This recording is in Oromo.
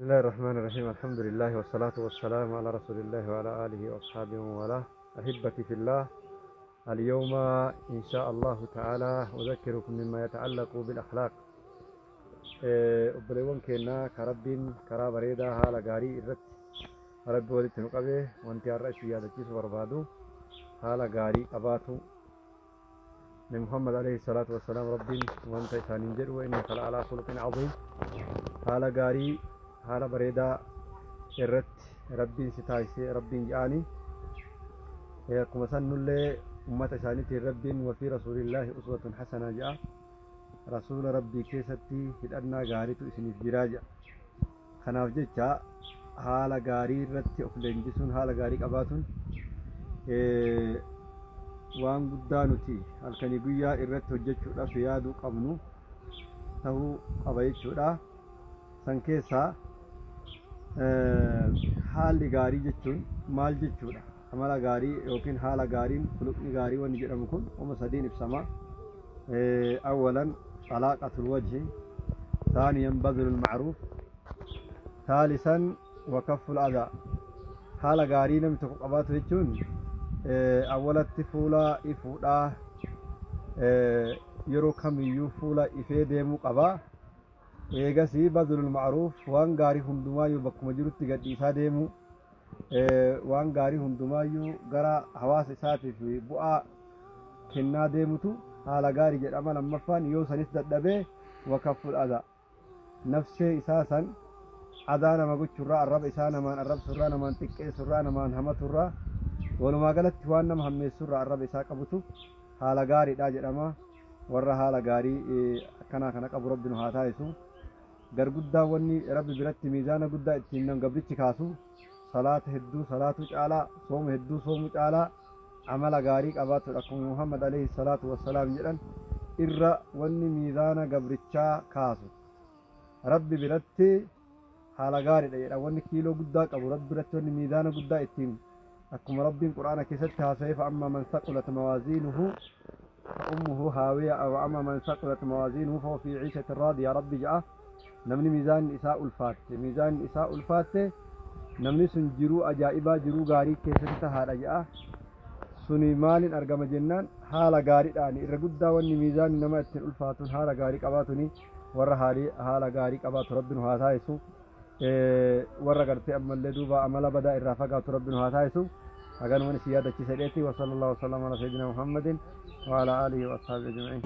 بسم الله الرحمن الرحيم. الحمد لله والصلاة والسلام على رسول الله وعلى آله وأصحابه ومن والاه. أحبتي في الله، اليوم إن شاء الله تعالى أذكركم مما يتعلق بالأخلاق. Obboleewwan keenya ka Rabbiin karaa bareedaa haala gaarii irratti Rabbi walitti nu qabe, wanti har'a isin yaadachiisu barbaadu haala gaarii qabaatu. Nabi Muhammad alayhi salaatu wassalaam Rabbiin wanta isaaniin jedhu: وإنك لعلى خلق عظيم. Haala gaarii, haala bareedaa irratti Rabbiin si taasisee Rabbiin jedhaani. Akkuma san nullee ummata isaaniitiin Rabbiin: وفي رسول الله أسوة حسنة jedha. Rasuula Rabbii keessatti hidhannaa gaariitu isiniif jiraa jedha. Kanaaf jecha haala gaarii irratti of leenjisuun, haala gaarii qabaatuun waan guddaa nuti halkanii guyyaa irratti hojjechuudhaaf yaaduu qabnu ta'uu qaba jechuudha. San keessaa haalli gaarii jechuun maal jechuudha? Amala gaarii yookiin haala gaariin, khuluqni gaarii wanni jedhamu kun uma sadiin ibsama. أولا طلاقة الوجه، ثانيا بذل المعروف، ثالثا وكف الأذى. Haala gaarii namni tokko qabaatu jechuun awwalatti fuula ifuudhaa, yeroo kamiyyuu fuula ifee deemuu qaba. Eegasii بذل المعروف, waan gaarii hundumaayyuu bakkuma jirutti gadhiisaa deemuu, waan gaarii hundumaayyuu gara hawaasa isaatiif bu'aa kennaa deemutu haala gaarii jedhama. Lammaffaan, yoo sanis dadhabee, وكف الأذى, nafsee isaa san adaa nama gochuurraa, arraba isaa namaan arrabsurraa, namaan xiqqeessurraa, namaan hamaturraa, walumaa galatti waan nama hammeessurraa arraba isaa qabutu haala gaariidha jedhama. Warra haala gaarii akkanaa kana qabu Rabbi nu haa taasisu. Garguddaa wanni Rabbi biratti miizaana guddaa ittiin nam gabrichi kaasu, salaata hedduu salaatuu caalaa, sooma hedduu soomuu caalaa, amala gaarii qabaatudha. Akkuma Muhammad عليه الصلاة والسلام jedhan, irra wanni miizaana gabrichaa kaasu Rabbi biratti haala gaariidha jedha. Wanni kiiloo guddaa qabu Rabbi biratti, wanni miizaana guddaa ittiin, akkuma Rabbiin Quraana keessatti haasa'e: فأما من ثقلت موازينه فأمه هاوية وأما من ثقلت موازينه فهو في عيشة راضية. Rabbi ja'a, namni miizaanni isaa ulfaatte, miizaanni isaa ulfaatte, namni sun jiruu ajaa'ibaa, jiruu gaarii keessatti tahaadha ja'a. Suni maaliin argama jennaan, haala gaariidhaan. Irra guddaa wanni miizaanni nama ittiin ulfaatuun haala gaarii qabaatuni. Warra haala gaarii qabaatu Rabbi nu haa taasisu. Warra gartee ammallee duuba amala badaa irraa fagaatu Rabbi nu haa taasisu. Haganuman isin yaadachiisa dheeti. وصلى الله وسلم على سيدنا محمد وعلى آله وأصحابه أجمعين.